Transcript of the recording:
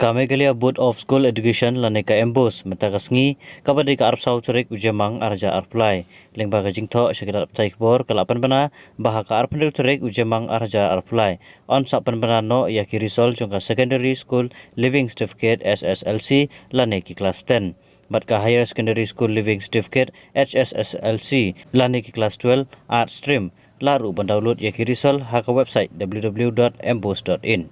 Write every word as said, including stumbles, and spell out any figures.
Ka Meghalaya Board of School Education lane ka MBOSE mynta ka sngi kaba dei ka arphew saw tarik u Jymmang ar hajar arphew lai lyngba ka jingthoh sha ki lad pathai khubor ka la pynbna ba ha ka arphew hynriew tarik u Jymmang ar hajar arphew lai yn sa pynbna noh ïa ki result jong ka Secondary School Leaving Certificate, SSLC, lane ki klas ten bad ka Higher Secondary School Leaving Certificate, HSSLC, lane ki klas twelve Arts Stream. Lah ruh ban download ïa ki result ha ka website w w w dot mbose dot in.